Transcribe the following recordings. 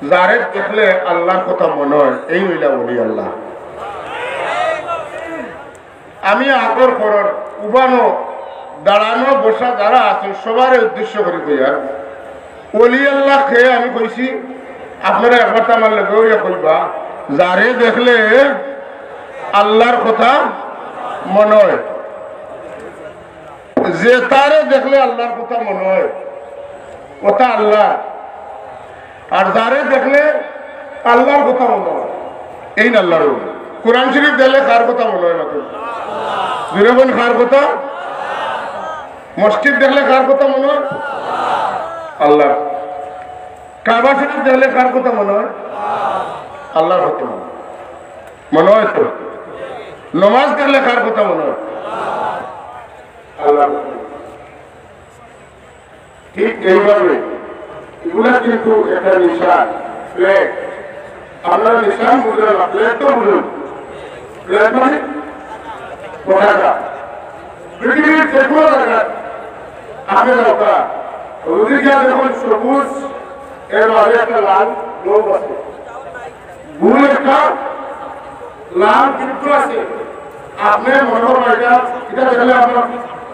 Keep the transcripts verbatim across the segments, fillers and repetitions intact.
যারে দেখলে আল্লাহর কথা মনো অয়, এইন অইলা ওলি আল্লাহ। আমি আগর পরর উবানো, দাঁড়ানো, বসা যারা আছইন, সবারে উদ্দেশ্য করি কইয়ার, ওলি আল্লাহ কে আমি কইছি, আপনারা একবার তো আমার লগে অইয়া কইবা, যারে দেখলে আল্লাহর কথা মনো অয়। যে তারে দেখলে আল্লাহর কথা মনো অয়, ওটা আল্লাহ। আর যারে দেখলে আল্লাহর কথা মনো অয়, এইন আল্লাহর ওলি। কোরআন শরীফ দেখলে কার কথা মনো অয়? মাত্র জুরে বলেন, কার কথা? মসজিদ দেখলে কার কথা মনো অয়? আল্লাহ। কাবা শরীফ দেখলে কার কথা মনো অয়? আল্লাহর কথা মনো অয়। মনো অয় তো? নমাজ দেখলে কার কথা মনো অয়? আল্লাহর কথা মনো অয়। ঠিক এইভাবে এগুলা কিন্তু একটা নিশান, ফ্ল্যাগ। আপনারা নিশান বুঝলেন না, ফ্ল্যাগ তো বুঝুন। ফ্ল্যাগ মানে পতাকা। পৃথিবীর যে কোনো জায়গায় আপনি দরকার, ওদিকে যখন সবুজ, এর মাঝে একটা লাল লোক আছে, ভুল একটা লাল যুক্ত আছে। আপনি মনে করবেন এটা, এটা দেখলে আপনার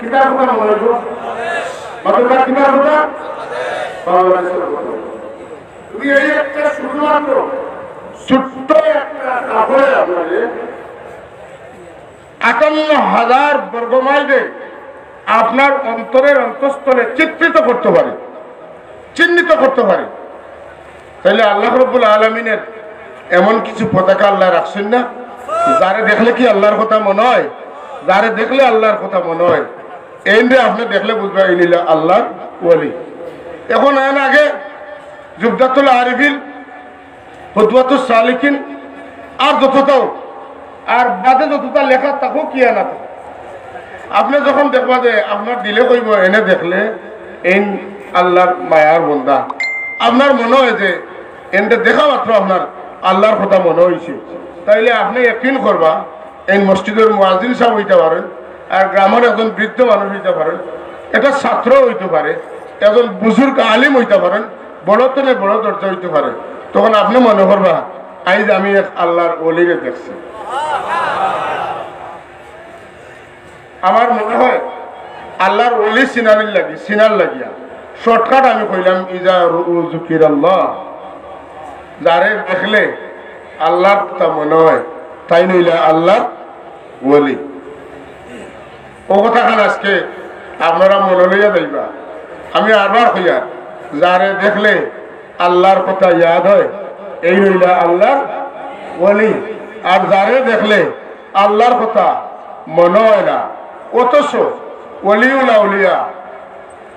কিতার কথা মনে হইব? বাংলাদেশ। বাংলাদেশের কথা। তুমি এই একটা শুধুমাত্র ছোট্ট একটা কাপড়ে আপনাকে আটান্ন হাজার বর্গ মাইলে আপনার অন্তরের অন্তঃস্থলে চিত্রিত করতে পারে, চিহ্নিত করতে পারে। তাইলে আল্লাহ রব্বুল আলামিনের এমন কিছু পতাকা আল্লাহ রাখছেন না? যারে দেখলে কি আল্লাহর কথা মনো অয়? যারে দেখলে আল্লাহর কথা মনো অয়, এইনরে আপনি দেখলে বুঝবা, এইন অইলা আল্লাহর ওলি। এখন এন আগে জুবদাতুল আরিফিন, ফতুয়াতুস সালিকিন, আর যতটাও, আর বাদে যতটা লেখা থাকো কি আর না থাকো, আপনি যখন দেখবা যে আপনার দিলে কইব, এনে দেখলে এইন আল্লাহর মায়ার বন্দা, আপনার মনো অয় যে এনরে দেখা মাত্র আপনার আল্লাহর কথা মনো অইছে, তাইলে আপনি ইয়াকিন করবা, এইন মসজিদর মুয়াজ্জিন সাব অইতা পারেন, আর গ্রামর একজন বৃদ্ধ মানুষ অইতা পারেন, একটা ছাত্র অইতা পারে, একজন বুজুর্গ আলিম অইতা পারেন, বড় তনে বড় দরজা অইতা পারে। তখন আপনি মনো করবা, আইজ আমি এক আল্লাহর ওলিরে দেখছি। আমার মনো অয় আল্লাহর ওলি চিনানির লাগি, চিনার লাগিয়া শর্টকাট আমি কইলাম, ইজা রুউ যুকিরাল্লাহ, যারে দেখলে আল্লাহর কথা মনো অয়, তাইন অইলা আল্লাহর ওলি। ও কথাখান আজকে আপনারা মনো লইয়া যাইবা। আমি আরবার কইয়ার, যারে দেখলে আল্লাহর কথা ইয়াদ অয়, এইন অইলা আল্লাহর ওলি। আর যারে দেখলে আল্লাহর কথা মনো অয় না, অথচ ওলিউল আউলিয়া,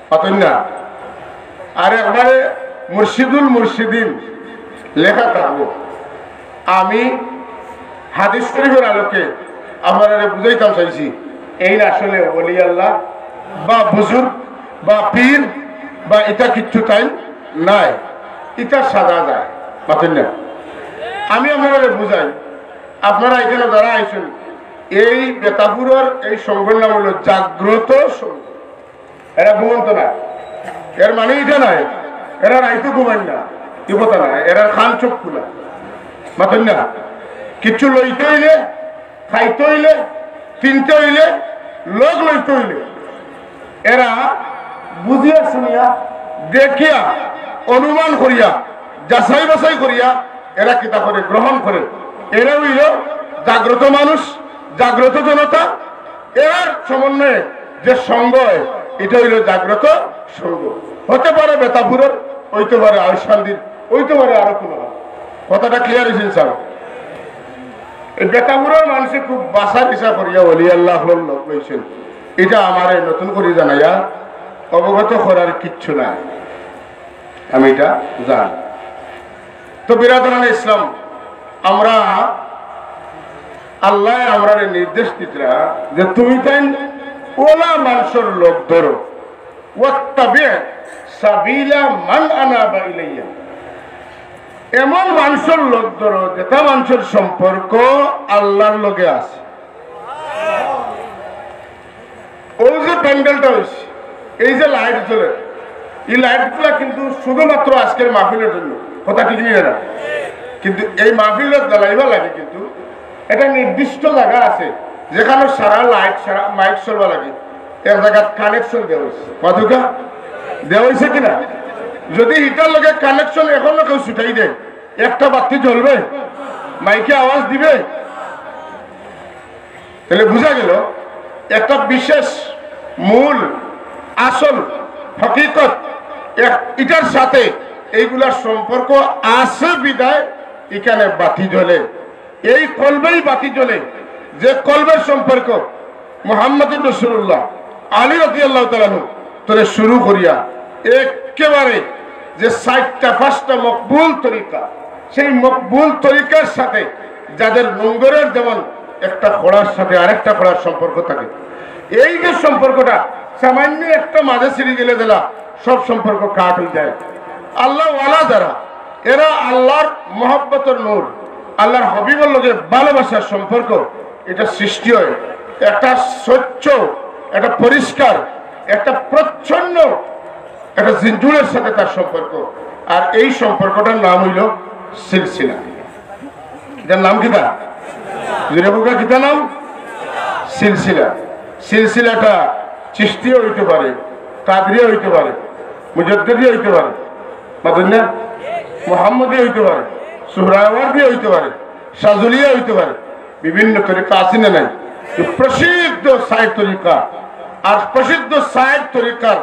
পাতইন না, আর একবারে মুর্শিদুল মুর্শিদিন লেখা থাকবো। আমি হাদিস শরীফের আলোকে আপনারারে বুঝাইতাম চাইছি, এইন আসলে ওলি আল্লাহ বা বুজুর্গ বা পীর বা ইতা কিচ্ছু তাইন নায়, ইতা সাজা যায়, পাতইন না। আমি আপনারারে বুঝাই, আপনারা এখানো যারা আইছেন, এই বেতাপুরর এই সংঘর নাম অইলো জাগ্রত সংঘ। এরা ঘুমন্ত না, এর মানে ইটা নায় এরা রাইতো ঘুমাইন না, ই কথা নায়, এরার কান চোখ খুলা, মাতইন না। কিচ্ছু লইতে অইলে, খাইতে অইলে, কিনতে অইলে, লগ লইতে অইলে, এরা বুঝিয়া শুনিয়া, দেখিয়া, অনুমান করিয়া, যাচাই বাছাই করিয়া এরা কিতা করে, গ্রহণ করে। এরা অইলো জাগ্রত মানুষ, জাগ্রত জনতা। এরার সমন্বয়ে যে সংঘ অয়, ইটা অইলো জাগ্রত সংঘ। হতে পারে বেতাপুরর, অইতে পারে আউশকান্দির, অইতে পারে আরো কুনু। কথাটা ক্লিয়ার অইছে ইনশাআল্লাহ? এই বেতাপুরর মানষে খুব বাছা-বিচার করিয়া ওলি আল্লাহ অকলর লগ লইছইন, ইটা আমারে নতুন করি জানাইয়া অবগত করার কিচ্ছু নাই, আমি ইটা জানি। তো বিরাদরানে ইসলাম, আমরা আল্লায় আমরারে নির্দেশ দিতরা যে তুমি তাইন ওলা মানষর লগ ধরো, "ওয়াত্তাবি' সাবিলা মান আনাবা ইলাইয়া।" এমন মানষর লগ ধরো যেটা মানষর সম্পর্ক আল্লাহর লগে আছে। অউ যে প্যান্ডেলটা অইছে, এই যে লাইট জ্বলে, এই লাইটগুলা কিন্তু শুধুমাত্র আজকের মাহফিলের জন্য, কথা ঠিক নি না? কিন্তু এই মাহফিলটা জ্বালাইবার লাগি কিন্তু একটা নির্দিষ্ট জাগা আছে, যেখানো সারা লাইট, সারা মাইক চলবার লাগি এক জাগাত কানেকশন দেওয়া অইছে। মাতুক্কা দেওয়া অইছে কিনা? যদি ইটার লগে কানেকশন এখনো কেউ ছুটাই দেয়, একটা বাতি জ্বলবে? মাইকে আওয়াজ দিবে? তাইলে বুঝা গেল একটা বিশেষ মূল আসল হকিকত এক-, ইটার সাথে এইগুলার সম্পর্ক আছে বিধায় ইখানে বাতি জ্বলে। এই কলবেই বাতি জ্বলে, যে কলবের সম্পর্ক মুহাম্মদুর রাসূলুল্লাহ, আলী রাদিয়াল্লাহু তাআলা আনহু তনে শুরু করিয়া একেবারে যে চাইরটা পাঁচটা মকবুল তরিকা, সেই মকবুল তরিকার সাথে যাদের নোঙরের যেমন একটা কড়ার সাথে আরেকটা কড়ার সম্পর্ক থাকে, এই যে সম্পর্কটা সামান্য একটা মাঝে ছিঁড়ি গেলে দিলা সব সম্পর্ক কাট অই যায়। আল্লাহওয়ালা যারা, এরা আল্লাহর মহব্বতর নূর, আল্লাহর হাবিবর লগে ভালোবাসার সম্পর্ক, এটা সৃষ্টি হয় একটা স্বচ্ছ, একটা পরিষ্কার, একটা প্রচ্ছন্ন একটা জিঞ্জুরের সাথে তার সম্পর্ক। আর এই সম্পর্কটার নাম অইল সিলসিলা। এটার নাম কিতা? জোরে কউক্কা, কিতা নাম? সিলসিলা। সিলসিলাটা চিশতিয়া অইতে পারে, কাদরিয়া অইতে পারে, মুজাদ্দিদিয়া অইতে পারে, মাতুক্কা, মোহাম্মদিয়া অইতে পারে, সুহরাওয়ার্দিয়া অইতে পারে, শাজুলিয়া অইতে পারে, বিভিন্ন তরিকা আছে না নাই? তো প্রসিদ্ধ চাইর তরিকা, আর প্রসিদ্ধ চাইর তরিকার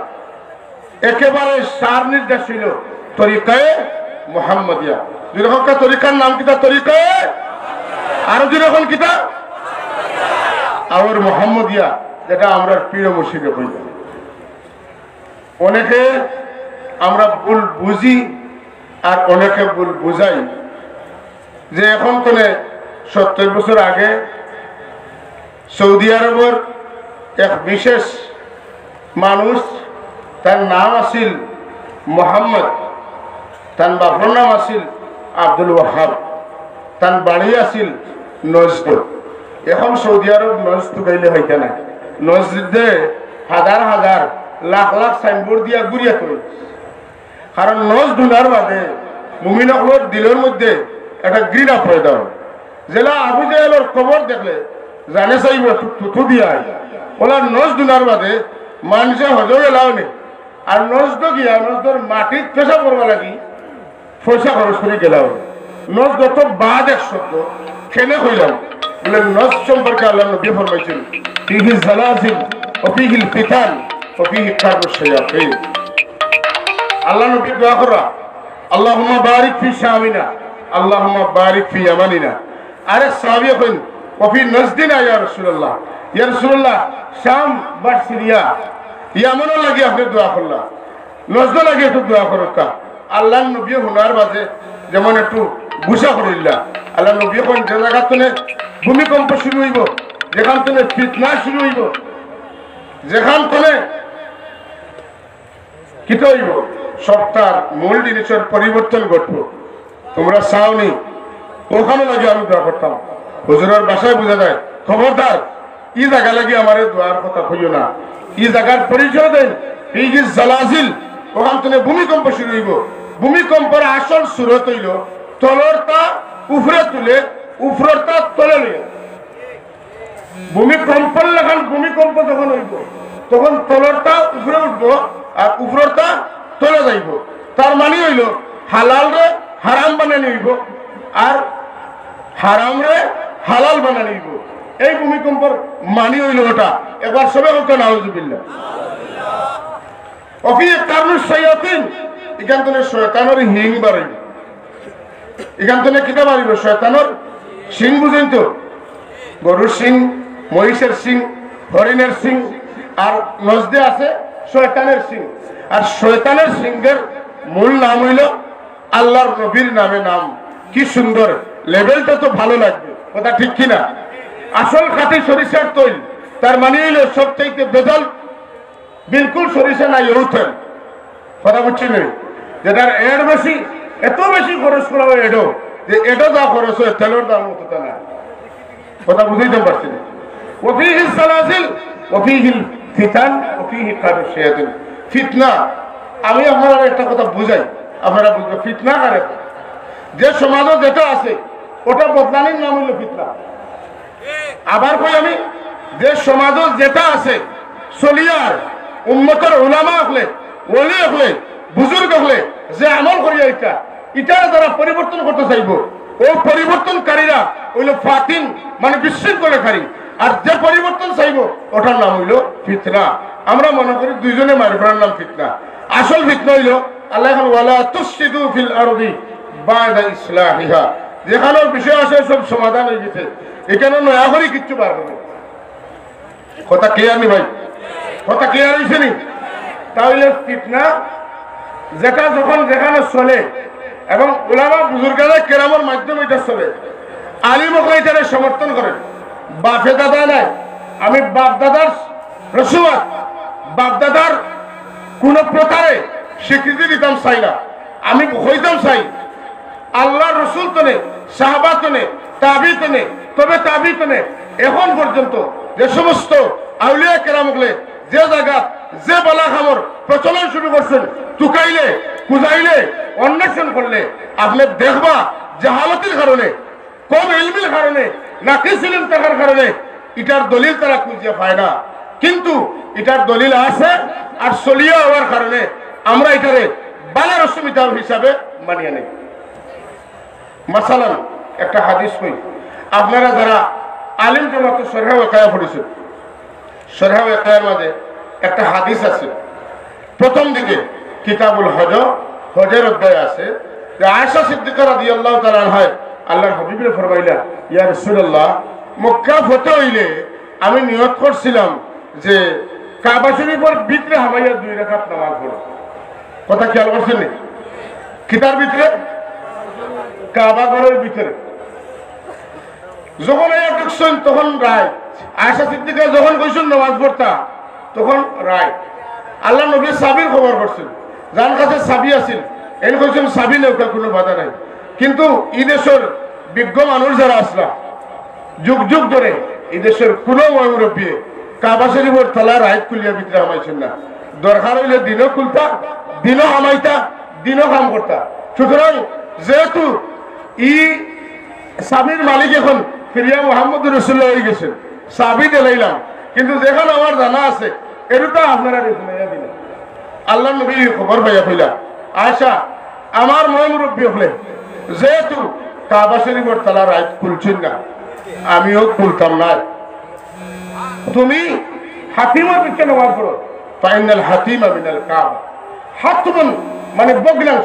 একেবারে সার নির্দেশ অইল তরিকায়ে মোহাম্মদিয়া। জোরে কউক্কা, তরিকার নাম কিতা? তরিকায়ে, আরো জোরে কউক্কা, কিতা? আবার মোহাম্মদিয়া, যেটা আমরার পীর মুর্শিদে কইতা। অনেকে আমরা ভুল বুঝি আর অনেকে ভুল বুঝাই, যে এখন তনে সত্তর বছর আগে সৌদি আরবর এক বিশেষ মানুষ, তার নাম আছিল মোহাম্মদ, তার বাপর নাম আছিল আব্দুল ওয়াহাব, তার বাড়ি আছিল নজদ। এখন সৌদি আরব নজদ গাইলে অইতা না, নজদে হাজার হাজার লাখ লাখ সাইনবোর্ড দিয়া ঘুরিয়া থই। কারণ নজদ হুনার বাদে মুমিন অকলর দিলর মধ্যে একটা ঘৃণা পয়দা অয়। যেলা আবু জেহেলর কবর দেখলে জানে চাইবো থু-, থুথু দিয়া আয়। অলা নজদ হুনার বাদে মানষে হজো গেলাও নে। আর নজদ গিয়া নজদর মাটিত পেশাব করবার লাগি পয়সা খরচ করি গেলাও নে। নজদ অত বাদ এক শব্দ, কেনে কইলাম? বলে, নজদ সম্পর্কে আল্লাহর নবী ফরমাইছইন, "ফিহি জালাজিল, ওয়া ফিহিল ফিতান, ওয়া ফিহি কারনুশ শায়াতিন।" আল্লাহর নবী দোয়া করা, "আল্লাহুম্মা বারিক ফি শামিনা, আল্লাহুম্মা বারিক ফি ইয়ামানিনা।" আরেক সাহাবী কইন, "ওয়া ফি নজদিনা ইয়া রাসূলুল্লাহ।" ইয়া রাসূলুল্লাহ, শাম বা সিরিয়া, ইয়ামনর লাগি আপনে দোয়া করলা। নজদর লাগি একটু দোয়া করউক্কা। আল্লাহর নবী হুনার বাদে যেমন একটু গুসা করিলা। আল্লাহর নবী কইন, যে জাগা তনে ভূমিকম্প শুরু অইবো, যেখান তনে ফিতনা শুরু অইবো, যেখান তনে কিতা অইবো, সবটার মূল জিনিসর পরিবর্তন ঘটবো। তুমরা চাও নি? অখানো লাগি আমি দোয়া করতাম। হুজুরর ভাষায় বুঝা যায়, খবরদার, ই জাগা লাগি আমারে দোয়ার কথা কইও না। ই জাগার পরিচয় দেইন, ফিহি জালাজিল, অখান তনে ভূমিকম্প শুরু অইবো। ভূমিকম্পর আসল সুরত অইল, তলরতা উপরে তুলে, উপররতা তলে লইয়া। ভূমিকম্পর লাখান ভূমিকম্প যখন অইবো, তখন তলরটা উপরে উঠবো আর উপররটা তলে যাইবো। তার মানে অইল, হালালরে হারাম বানানি অইবো আর হারামরে হালাল বানানি অইবো। এই ভূমিকম্পর মানে অইল ওটা। একবার সবে কউক্কা নাউজুবিল্লাহ। ওয়া ফিহি কারনুশ শায়াতিন, ইখান তনে শয়তানর হিং বারইবো। ইখান তনে কিতা বারইবো? শয়তানর শিং বুঝইন তো? গরুর শিং, মহিষর শিং, হরিণর শিং, আর নজদে আছে শয়তানর শিং। আর শয়তানর শিংর মূল নাম অইল আল্লাহর নবীর নামে নাম। কি সুন্দর, লেভেলটা তো ভালো লাগবে, কথা ঠিক কি না? আসল খাঁটি সরিষার তৈল, তার মানে অইল সবচাইতে ভেজাল বিলকুল সরিষা নাই, অউ তেল। কথা বুঝছইন নি? যেটার এড বেশি, এত বেশি খরচ করা অয় এডো, যে এডো যা খরচ অয়, তেলর দাম অতটা না। কথা বুঝাইতাম পারছি নি? ওয়া ফিহি জালাজিল, ওয়া ফিহিল ফিতান, ওয়া ফিহি কারনুশ শায়াতিন। ফিতনা, আমি আপনারারে একটা কথা বুঝাই, আপনারা বুঝবা ফিতনা কারে। যে সমাজো যেটা আছে, ওটা বদলানির নাম অইলো ফিতনা। আবার কই আমি, যে সমাজো যেটা আছে, চলিয়ার উম্মতর উলামা অকলে, ওলি অকলে, বুজুর্গ অকলে যে আমল করিয়া ইটা, ইটারে যারা পরিবর্তন করতা চাইবো, অউ পরিবর্তনকারীরা অইলো ফাতিন, মানে বিশৃঙ্খলাকারী। আর যে পরিবর্তন চাইবো, ওটার নাম অইলো ফিতনা। আমরা মনে করি দুইজনে মাইর করার নাম ফিতনা। আসল ফিতনা অইলো, আল্লায় কইন, "ওয়ালা তুফসিদু ফিল আরদি বা'দা ইসলাহিহা।" যেখানো বিষয় আছে, সব সমাধান অই গেছে, এখানো নয়া করি কিচ্ছু বার অইবো না। কথা clear নি ভাই? কথা clear অইছে নি? তাইলে ফিতনা যেটা যখন যেখানো চলে এবং উলামা বুজুর্গানে কেরামর মাধ্যমে ইটা চলে, আলিম অকলে ইটারে সমর্থন করেন। বাফে দাদা নাই, আমি বাপ দাদার রসুয়াত, বাপ দাদার কোনো প্রথারে স্বীকৃতি দিতাম চাই না। আমি কইতাম চাই, আল্লার রসুল তনে, সাহাবা তনে, তাবি তনে, তবে তাবি তনে, এখন পর্যন্ত যে সমস্ত আউলিয়া কেরাম অকলে যে জাগাত যে বালা কামর প্রচলন শুরু করছইন, তুকাইলে, খুঁজাইলে, অন্বেষণ করলে আপনে দেখবা জাহালতির কারণে, কম ইলমির কারণে, নাকিস ইলম থাকার কারণে ইটার দলিল তারা খুঁজিয়া পায় না। কিন্তু ইটার দলিল আছে, আর চলিয়া অওয়ার কারণে আমরা ইটারে বালা রসম ইতাব হিসাবে মানিয়া নেই। মাসালান, একটা হাদিস কই, আপনারা যারা আলিম জমাতো শরহে ওয়াকিয়া পড়ছইন, শরহে ওয়াকিয়ার মাঝে একটা হাদিস আছে, প্রথম দিকে কিতাবুল হজ, হজের অধ্যায় আছে, যে আয়েশা সিদ্দিকা রাদিয়াল্লাহু তাআলা আনহায় আল্লার হাবিবরে ফরমাইলা, "ইয়া রাসূলুল্লাহ, মক্কা ফতে অইলে আমি নিয়ত করছিলাম যে কাবা শরীফর ভিতরে হামাইয়া দুই রাকাত নামাজ পড়ো।" কথা খেয়াল করছইন নি? কিতার ভিতরে? কাবা ঘরর ভিতরে। যখন আইয়া ঢুকছইন তখন রাইত। আয়েশা সিদ্দিকা যখন কইছইন নামাজ পড়তা, তখন রাইত। আল্লার নবীয়ে চাবির খবর করছইন, যান কাছে চাবি আছিল, এইন কইছইন চাবি নেউক্কা, কোনো বাধা নাই। কিন্তু ই দেশর বিজ্ঞ মানুষ যারা আছলা, যুগ যুগ ধরে ই দেশর কোনো ময়-মুরব্বিয়ে কাবা শরীফর তালা রাইত খুলিয়া ভিতরে হামাইছইন না। দরকার অইলে দিনো খুলতা, দিনো হামাইতা, দিনো কাম করতা। সুতরাং যেহেতু ই চাবির মালিক এখন ফিরিয়া মুহাম্মদুর রাসূলুল্লাহ অই গেছইন, চাবি দিলাইলাম, কিন্তু যেখান আমার জানা আছে, এরুতা আপনারারে হুনাইয়া দিলাম। আল্লার নবীয়ে খবর পাইয়া কইলা, "আয়েশা, আমার ময়-মুরব্বি অকলে যেহেতু কাবা শরীফর তালা রাইত খুলছইন না, আমিও খুলতাম নায়। তুমি হাতিমর পিছে নামাজ পড়ো, ফাইন্নাল হাতিমা মিনাল কাবা।" হাতম মানে ভগ্নাংশ,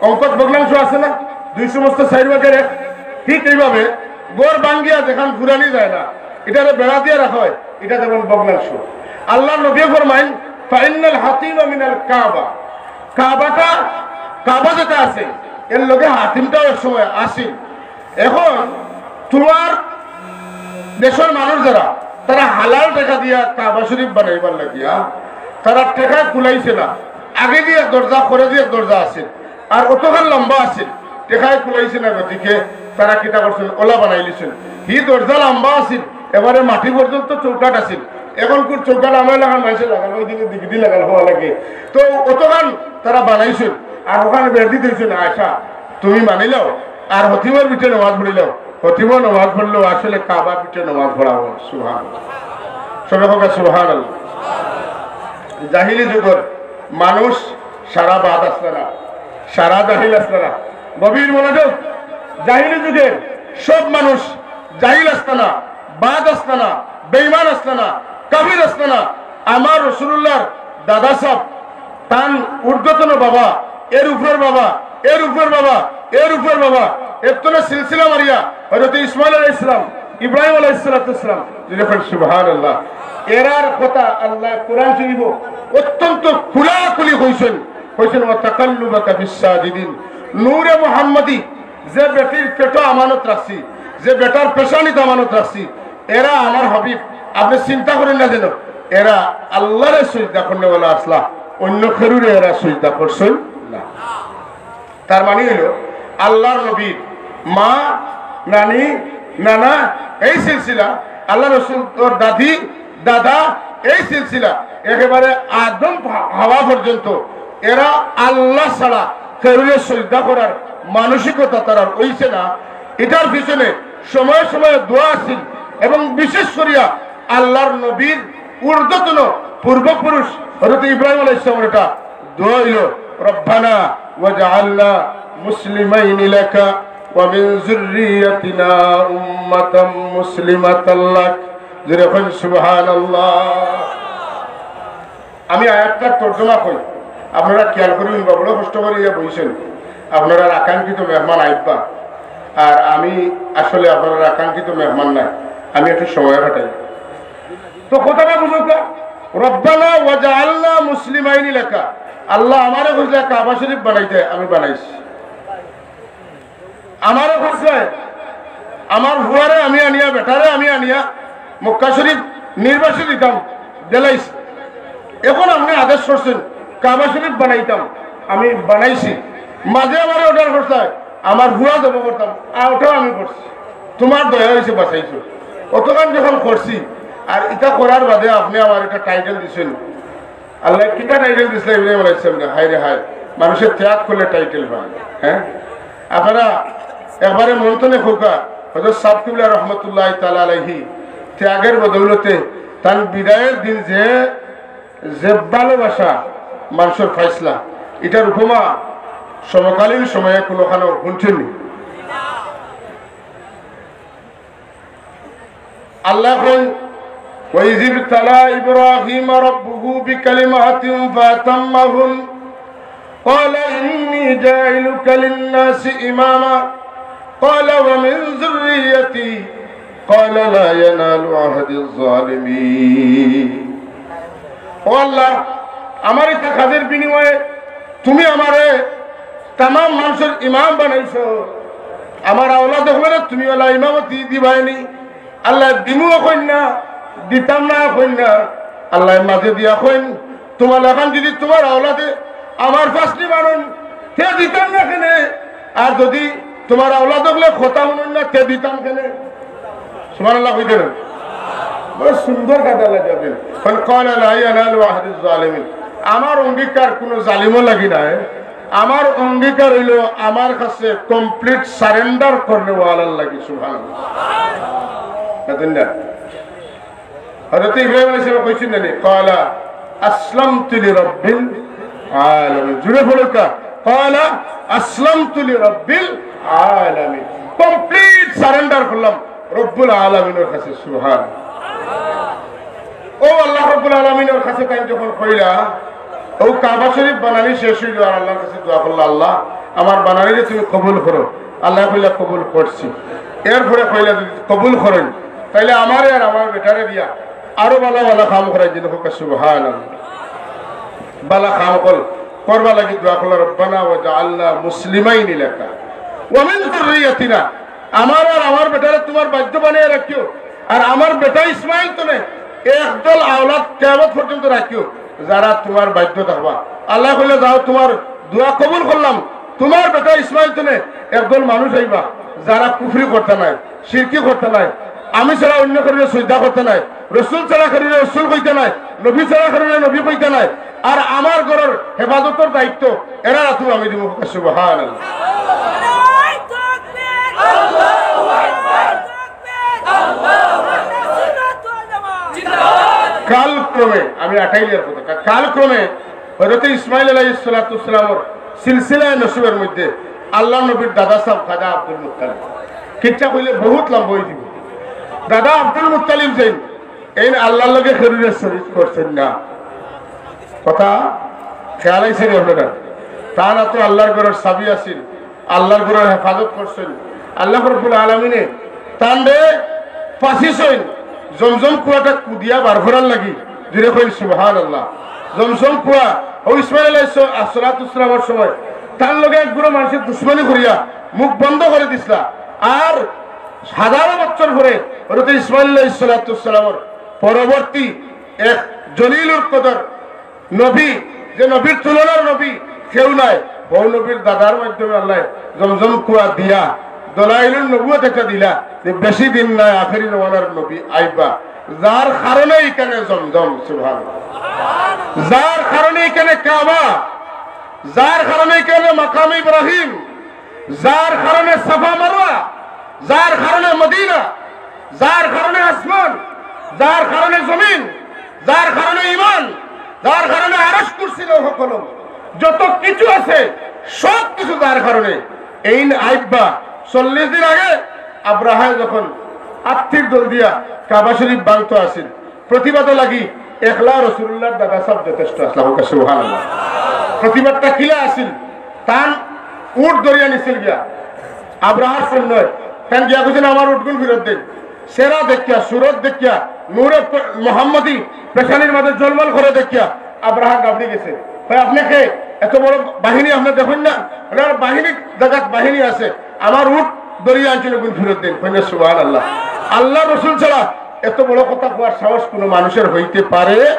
অঙ্কত ভগ্নাংশ আছে না, দুই সমস্ত চাইর ভাগের এক, ঠিক এইভাবে ঘর ভাঙ্গিয়া যেখান ফুরানি যায় না, ইটারে বেড়া দিয়া রাখা অয়, ইটা যেমন ভগ্নাংশ। আল্লার নবীয়ে ফরমাইন, "ফাইন্নাল হাতিমা মিনাল কাবা।" কাবাটা, কাবা যেটা আছে, এর লগে হাতিমটাও এক সময় আছিল। এখন তুমার দেশর মানুষ যারা, তারা হালাল টেকা দিয়া কাবা শরীফ বানাইবার লাগিয়া, তারা টেকা কুলাইছে না। আগেদি এক দরজা, খরেদি এক দরজা আছিল, আর অতখান লম্বা আছিল, টেকায় কুলাইছে না, গতিকে তারা কিতা করছইন, অলা বানাইলিছইন। হি দরজা লম্বা আছিল, এবারে মাটি পর্যন্ত চৌকাঠ আছিল। এখনকুর চৌকাঠ আমার লাখান মানষে লাগাইল, অউ দিকে দিগদি লাগাইল অওয়া লাগে। তো অতখান তারা বানাইছইন, আর অখান বেড় দি থইছইন। আয়েশা, তুমি মানিলাও, আর হতিমর পিছে নামাজ পড়িলাও। হতিমর নামাজ পড়লেও আসলে কাবার পিছে নামাজ পড়া অয়। সুবহানাল্লাহ। সবে কউক্কা সুবহানাল্লাহ। জাহিলি যুগর মানুষ সারা বাদ আছলা না, সারা জাহিল আছলা না। গভীর মনোযোগ। জাহিলি যুগর সব মানুষ জাহিল আছলা না, বাদ আছলা না, বেইমান আছলা না, কাফির আছলা না। আমার রাসূলুল্লাহর দাদা সাব, তান ঊর্ধ্বতন বাবা, এর উপর বাবা, এর উপর বাবা, এর উপর বাবা, এর তলে সিলসিলা মারিয়া হযরত ইসমাইল আলাইহিস সালাম, ইব্রাহিম আলাইহিস সালাতু ওয়াস সালাম, যদি কইন সুবহানাল্লাহ। এরার কথা আল্লায় কোরআন শরীফো অত্যন্ত খোলাখুলি কইছইন, কইছইন, "ওয়া তাকাল্লুবাকা ফিস সাজিদিন।" নূরে মুহাম্মদী, যে বেটির পেটো আমানত রাখছি, যে বেটার পেশানিত আমানত রাখছি, এরা আমার হাবিব, আপনে চিন্তা করইন না যেন, এরা আল্লারে সইজদা করনেওয়ালা আছলা, অইন্য কেউরে এরা সইজদা করছইন না। তার মানে অইলো, আল্লার নবীর মা, নানি, নানা, এই সিলসিলা, আল্লার রাসূলর দাদি, দাদা, এই সিলসিলা একেবারে আদম হা-, হাওয়া পর্যন্ত এরা আল্লাহ ছাড়া কেউরে সজদা করার মানসিকতা তারার অইছে না। ইটার পিছনে সময়ে সময়ে দোয়া আছিল এবং বিশেষ করিয়া আল্লাহর নবীর ঊর্ধ্বতন পূর্বপুরুষ হযরত ইব্রাহিম আলাইহিস সালামের এটা দোয়া অইল, "রব্বানা ওয়াজআলনা মুসলিমাইনি লাকা ওয়া মিন যুররিয়াতিনা উম্মাতাম মুসলিমাতাল লাক।" জোরে কইন সুবহানাল্লাহ। আমি আয়াতটার তর্জমা কই, আপনারা খেয়াল করি হুনবা, বড় কষ্ট করি ইয়া বইছেন, আপনারার আকাঙ্ক্ষিত মেহমান আইবা, আর আমি আসলে আপনারার আকাঙ্ক্ষিত মেহমান নাই, আমি একটু সময় কাটাই। তো কথাটা বুঝুক্কা, "রব্বানা ওয়াজআলনা মুসলিমাইনি লাকা।" আল্লাহ আমারে কইছলা কাবা শরীফ বানাইতে, আমি বানাইছি। আমারে কইছলা, আমার ফুয়ারে আমি আনিয়া, বেটারে আমি আনিয়া মক্কা শরীফ নির্বাসে দিতাম, দিলাইছি। এখন আপনে আদেশ করছেন কাবা শরীফ বানাইতাম, আমি বানাইছি। মাঝে আমারে অর্ডার করছলা আমার ফুয়া জব করতাম, আর ওটাও আমি করছি। তুমার দয়া অইছে, বাঁচাইছো। অতখান যখন করছি, আর ইটা করার বাদে আপনে আমার একটা টাইটেল দিছেন, আল্লায় কিতা টাইটেল দিছলা ইব্রাহিম আলাইহিস সালামরে? হায় রে হায়, মানুষে ত্যাগ করলে টাইটেল পায়। হ্যাঁ, আপনারা একবারে মন থনে কউক্কা, হযরত সাব কিবলা রহমতুল্লাহি তাআলা আলাইহি ত্যাগের বদৌলতে তান বিদায়ের দিন যে, যে ভালোবাসা মানষর পাইছলা, ইটার উপমা সমকালীন সময়ে কুনুখানো হুনছেননি? আল্লায় কইন, "ওয়া ইযিবতালা ইব্রাহিমা রাব্বুহু বিকালিমাতিন ফাতাম্মাহুন, ক্বালা ইন্নী জাইলুকা লিন্নাসি ইমামা, ক্বালা ওয়া মিন যুররিয়াতি, ক্বালা লা ইয়ানালু আহদিজ জালিমিন।" ও আল্লাহ, আমার ইতা কাজের বিনিময়ে তুমি আমারে তামাম মানষর ইমাম বানাইছো, আমার আওলাদ অকলরে তুমি অলা ইমামতি দিবায়নি। আল্লায় দিমুও কইন না, দিতাম না কইন না। আল্লায় মাঝে দিয়া কইন, তুমার লাখান যদি তুমার আওলাদে আমার ফাসলি মানইন, তে দিতাম না কেনে? আর যদি তুমার আওলাদ অকলে কথা হুনইন না, তে দিতাম কেনে? সুবহানাল্লাহ কইতা না? বড় সুন্দর কথা আল্লায় জবাব দিলা। "ক্বালা লা ইয়ানালু আহদিজ জালিমিন।" আমার অঙ্গীকার কুনু জালিমর লাগি নায়, আমার অঙ্গীকার অইলো আমার কাছে complete surrender করনেওয়ালার লাগি। সুবহানাল্লাহ। বুঝছইন না? হযরত ইব্রাহিম আলাইহিস সালাম কইছইন না নি, "ক্বালা আসলামতু লিরাব্বিল আলামিন।" জুরে বলুক্কা, "ক্বালা আসলামতু লিরাব্বিল আলামিন।" Complete surrender করলাম রব্বুল আলামিনর কাছে। সুবহান। ও আল্লাহ রব্বুল আলামিনর কাছে তাইন যখন কইলা, ও কাবা শরীফ বানানি শেষ অইলো, আর আল্লাহর কাছে দোয়া করলা, "আল্লাহ, আমার বানানিরে তুমি কবুল করো।" আল্লায় কইলা, "কবুল করছি।" এরপরে কইলা, "যদি কবুল করইন, তাইলে আমারে আর আমার বেটারে দিয়া আরো ভালা ভালা কাম করাই দিন।" কউক্কা সুবহানাল্লাহ। ভালা কাম অকল করবার লাগি দোয়া করলা, "রব্বানা ওয়াজআলনা মুসলিমাইনি লাকা ওয়া মিন যুররিয়াতিনা।" আমার আর আমার বেটারে তুমার বাধ্য বানাইয়া রাখিও, আর আমার বেটা ইসমাইল থনে একদল আওলাদ কিয়ামত পর্যন্ত রাখিও, যারা তুমার বাধ্য থাকবা। আল্লায় কইলা, "যাও, তুমার দোয়া কবুল করলাম, তুমার বেটা ইসমাইল থনে একদল মানুষ আইবা, যারা কুফরি করতা নায়, শিরকি করতা নায়, আমি ছাড়া অইন্য কেউরে সইজদা করতা নায়, রসুল ছাড়া কেউরে রসুল কইতা নায়, নবী ছাড়া কেউরে নবী কইতা নায়, আর আমার ঘরর হেফাজতর দায়িত্ব এরার আতো আমি দিমু।" সুবহানাল্লাহ। কালক্রমে, আমি আটাইলিয়ার কথা, কালক্রমে হযরত ইসমাইল আলাইহিস সালাতু ওয়াস সালামর সিলসিলায়ে নসবর মধ্যে আল্লাহর নবীর দাদা সাব খাজা আব্দুল মুত্তালিব। কিচ্ছা কইলে বহুত লম্বা অই যিবো। দাদা আব্দুল মুত্তালিব যেইন, এইন আল্লাহর লগে কেউরে শরিক করছইন না। কথা খেয়াল আইছে নি আপনারার? তান আতো আল্লাহর ঘরর চাবি আছিল, আল্লাহর ঘরর হেফাজত করছইন। আল্লাহ রব্বুল আলামিনে তানরে ফাঁসি ছইন, জমজম কুয়াটা কুদিয়া বার করার লাগি। জুরে কইন সুবহানাল্লাহ। জমজম কুয়া, ও ইসমাইল আলাইহিস সালাতু ওয়াস সালামর সময় তান লগে এক গুরু মানষে দুশমনি করিয়া মুখ বন্ধ করি দিছলা। আর হাজারো বছর পরে হযরত ইসমাইল আলাইহিস সালাতু ওয়াস সালামর পরবর্তী এক জলিলুল কদর নবী, যে নবীর তুলনার নবী কেউ নাই, হউ নবীর দাদার মাধ্যমে আল্লায় জমজম কুয়া দিয়া দলাইলুন নবুয়ত একটা দিলা যে বেশি দিন নাই, আখেরি জমানার নবী আইবা, যার কারণে ইখানে জমজম, সুবহানাল্লাহ, যার কারণে ইখানে কাবা, যার কারণে কেন মাকামে ইব্রাহিম, যার কারণে সাফা মারওয়া, যার কারণে মদিনা, যার কারণে আসমান, যার কারণে জমিন, যার কারণে ইমান, যার কারণে আরশ, কুরসি, লৌহ কলম, যত কিছু আছে, সব কিছু যার কারণে। এইন আইব্বা চল্লিশ দিন আগে আব্রাহায় যখন আত্তির দল দিয়া কাবা শরীফ ভাঙতো আছিল, প্রতিবাদর লাগি একলা রসুলুল্লাহর দাদা সাব যথেষ্ট আছলা। কউক্কা সুবহানাল্লাহ। প্রতিবাদটা কিলা আছিল? তান উট ধরিয়া নিছিল গিয়া আব্রাহার সৈন্যয়। তান গিয়া কইছইন, "আমার উটগুন ফিরত দেইন।" চেহারা দেখিয়া, সুরত দেখিয়া, নূরে প-, মোহাম্মদী পেশানির মাঝে ঝলমল করে দেখিয়া আব্রাহা গাবড়ি গেছে। কয়, "আপনে কে? এত বড় বাহিনী আপনে দেখইন না?" বলে, "আর বাহিনী জাগাত বাহিনী আছে, আমার উট ধরিয়া আনছইন, অগুন ফিরত দেইন।" কইন না সুবহানাল্লাহ। আল্লাহর রসুল ছাড়া এত বড় কথা কওয়ার সাহস কোনো মানুষের হইতে পারে?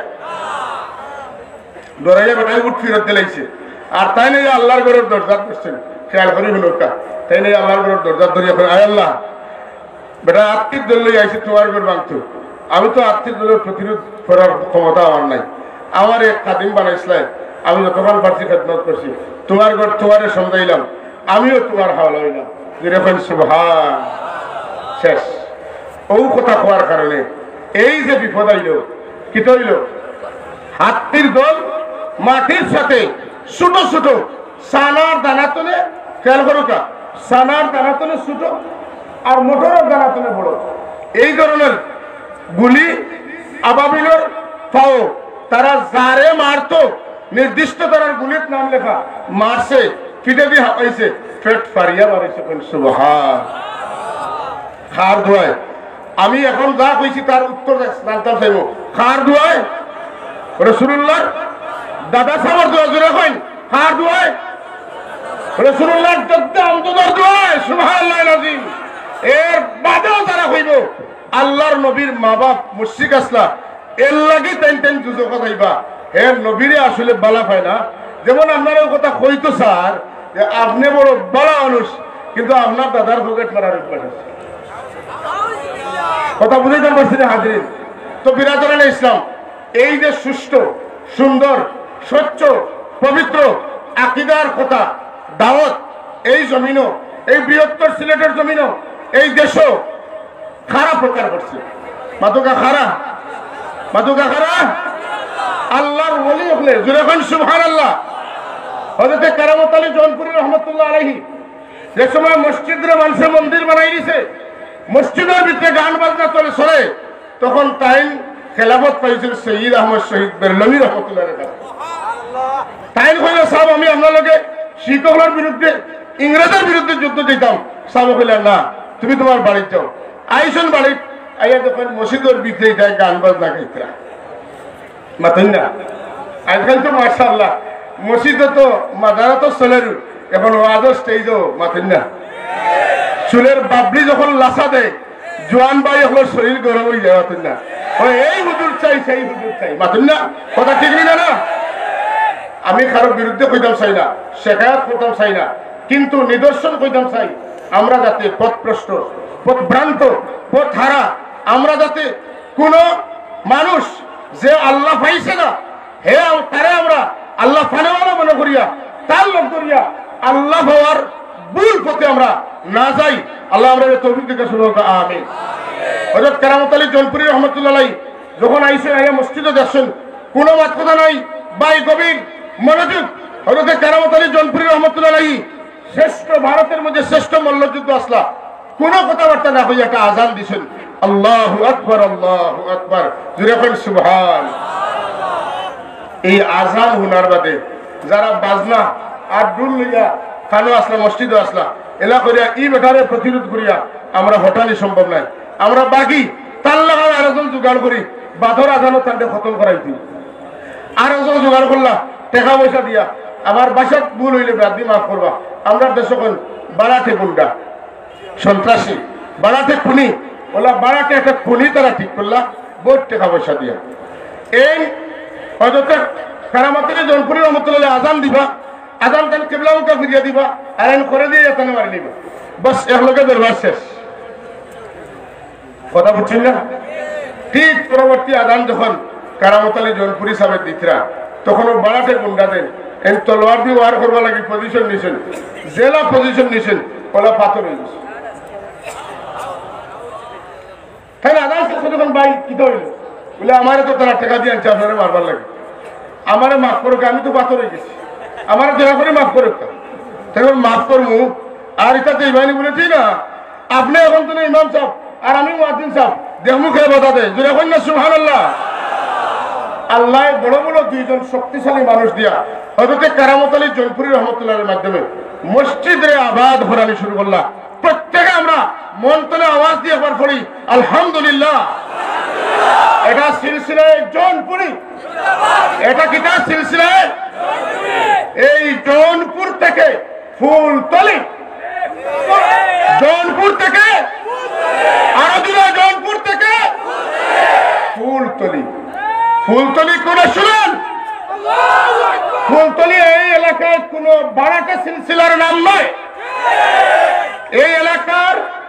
ডরাইয়া বেটায় উট ফিরত দিলাইছে। আর তাইন আল্লাহর ঘরর দরজাত বইছইন। খেয়াল করি হুনউক্কা। তাইন আল্লাহর ঘরর দরজাত ধরিয়া কইন, "আয় আল্লাহ, বেটা আত্তির দল লইয়া আইছে, তুমার ঘর ভাঙতো। আমি তো আত্তির দলর প্রতিরোধ করার ক্ষমতা আমার নাই। আমারে খাদিম বানাইছলায়, আমি যতখান পারছি খেদমত করছি। তুমার ঘর তুমারে সমঝাইলাম, আমিও তুমার হাওলা অইলাম।" জোরে কইন সুবহান। শেষ। অউ কথা কওয়ার কারণে এই যে বিপদ আইলো, কিতা অইলো? আত্তির দল মাটির সাথে ছোট ছোট চানার দানা তনে, খেয়াল করউক্কা, চানার দানা তনে ছোট আর মটরর দানা তনে বড়। এই ধরনের গুলি, আবাবিলর ফাও, তারা যারে মারতো, নির্দিষ্ট তারার গুলিত নাম লেখা, মারছে, পিঠেদি হামাইছে, পেট ফাড়িয়া বারইছে। কইন সুবহান। কার দোয়ায়? আমি এখন যা কইছি তার উত্তর জানতাম চাইমু। কার দোয়ায়? রসুলুল্লাহর দাদা সাবর দোয়ায়। জোরে কইন, কার দোয়ায়? রসুলুল্লাহর জদ্দে আমজদর দোয়ায়। সুবহানাল্লাহিল আজিম। এর বাদেও যারা কইবো আল্লাহর নবীর মা বাপ মুশরিক আছলা, এর লাগি তাইন তাইন দুজখো যাইবা। হে নবীরে আসলে বালা পায় না। যেমন আপনারা অউ কথা কইতো চার যে আপনে বড় বালা মানুষ, কিন্তু আপনার দাদার পকেট মারার অভ্যাস আছে। কথা বুঝাইতাম পারছি না হাজিরিন? তো বিরাদরানে ইসলাম, এই যে সুষ্ঠু, সুন্দর, স্বচ্ছ, পবিত্র আকিদার কথা, দাওয়াত এই জমিনো, এই বৃহত্তর সিলেটের জমিনো, এই দেশো কারা প্রচার করছে? মাতউক্কা কারা? মাতউক্কা কারা? আল্লাহর ওলি অকলে। জোরে কইন সুবহানাল্লাহ। হযরতে কেরামত আলী জৌনপুরী রহমতুল্লাহ আলাইহি যে সময় মসজিদরে মানষে মন্দির বানাই দিছে, মসজিদর ভিতরে গান বাজনা চলে চলে, তখন তাইন খেলাফত পাইছইন সৈয়দ আহমদ শহীদ বেরলভী রহমতুল্লাহ আলাইহি। তাইন কইলা, "সাব, আমি আপনার লগে শিখ অকলর বিরুদ্ধে, ইংরেজর বিরুদ্ধে যুদ্ধ দিতাম।" সাবে কইলা, "না, তুমি তুমার বাড়িত যাও।" আইছইন বাড়িত, আইয়া দেখইন মসজিদর ভিতরে ইতায় গান বাজনা গাইতরা। মাতইন না? আজকাল তো মাশাআল্লাহ, মসজিদো তো, মাজারো তো চলের, এখন ওয়াজর স্টেজো মাতইন না। চুলের বাবলি যখন লাসা দেয়, জোয়ান ভাই অকলর শরীর গরম অইযায়, মাতইন না? ওই এই হুজুর চাই, সেই হুজুর চাই, মাতইন না? কথা ঠিক নি না? না, আমি কারো বিরুদ্ধে কইতাম চাই না, শেকায়ত করতাম চাই না, কিন্তু নিদর্শন কইতাম চাই, আমরা যাতে পথভ্রষ্ট, পথভ্রান্ত, পথহারা, আমরা যাতে কোনো মানুষ যে আল্লাহ পাইছে না, হে আম-, তারে আমরা আল্লাহ পানেওয়ালা মনে করিয়া, তার লগ ধরিয়া আল্লাহ পাওয়ার ভুল পথে আমরা না যাই। আল্লাহ আমরারে তৌফিক দিতা, শুনো, আমিন। হযরত কেরামত আলী জৌনপুরী রহমতুল্লাহ আলাইহি যখন আইছইন, আইয়া মসজিদো দেখছইন, কোনো মাত কথা নাই, ভাই গভীর মনোযোগ। হযরতে কেরামত আলী জৌনপুরী রহমতুল্লাহ আলাইহি শ্রেষ্ঠ, ভারতের মধ্যে শ্রেষ্ঠ মল্লযোদ্ধা আছলা, কোনো কথাবার্তা না কইয়া একটা আজান দিছইন, "আল্লাহু আকবার, আল্লাহু আকবার।" জোরে কইন, "সুবহান।" এই আজান হুনার বাদে যারা বাজনা আর ঢুল লইয়া কানো আছলা, মসজিদো আছলা, এলা করিয়া ই বেটারে প্রতিরোধ করিয়া আমরা হটানি সম্ভব নায়। আমরা বাকি তার লাখান আরেকজন জোগাড় করি, বাদর আজানো তারে খতম করাই দিই। আরেকজন জোগাড় করলা টেকা পয়সা দিয়া, আমার ভাষাত ভুল অইলে বাদ দি মাফ করবা। আমরার দেশো কইন বাড়াটে গুন্ডা, সন্ত্রাসী, বাড়াটে খুনি, অলা বাড়াটে একটা খুনি তারা ঠিক করলা, বহুত টেকা পয়সা দিয়া। এইন হযরতে কেরামত আলী জৌনপুরী রহমতুল্লাহ আলাইহি আজান দিবা, আজান তাইন কিবলামুখা ফিরিয়া দিবা, আর এইন করে দিয়া তানে মারি নিবা। বাস, একলগে দরবার শেষ। কথা বুঝছইন না? ঠিক পরবর্তী আজান যখন কেরামত আলী জৌনপুরী সাবে দিতরা, তখন অউ বাড়াটে গুন্ডাদের এই তলোয়ার দি ওয়ার করবার লাগি পজিশন নিছইন, যেলা পজিশন নিছইন, ওলা পাথর অই গেছে। তাইন আদায় শেষ করি কইন, "ভাই, কিতা অইলো?" বলে, "আমারে তো তারা টেকা দি আনছে আপনারে মারবার লাগি, আমারে মাফ করউক্কা, আমি তো পাথর অই গেছি, আমারে দয়া করি মাফ করউক্কা।" তাইন কইন, "মাফ করমু, আর ইতা দেইবানি বলেছি না, আপনে অখন তো ইমাম সাব, আর আমি মুয়াজ্জিন সাব, দেখমু কে বাধা দেয়।" জোরে কইন না সুবহানাল্লাহ। আল্লায় বড় বড় দুইজন শক্তিশালী মানুষ দিয়া, হযরতে কারামত আলী জৌনপুরী রহমতুল্লাহর মাধ্যমে মসজিদরে আবাদ করানি শুরু করলা। প্রত্যেকে আমরা মন তনে আওয়াজ দিয়া একবার পড়ি, আলহামদুলিল্লাহ। এটা সিলসিলায় জৌনপুরী, এটা কিতা সিলসিলায়? এই জৌনপুর থেকে ফুলতলি, জৌনপুর থেকে, আরো জোরে, জৌনপুর থেকে ফুলতলি। ফুলতলি কোন শুনেন? ফুলতলি এই এলাকার কোন বাড়াটে সিলসিলার নাম নয়। এই এলাকার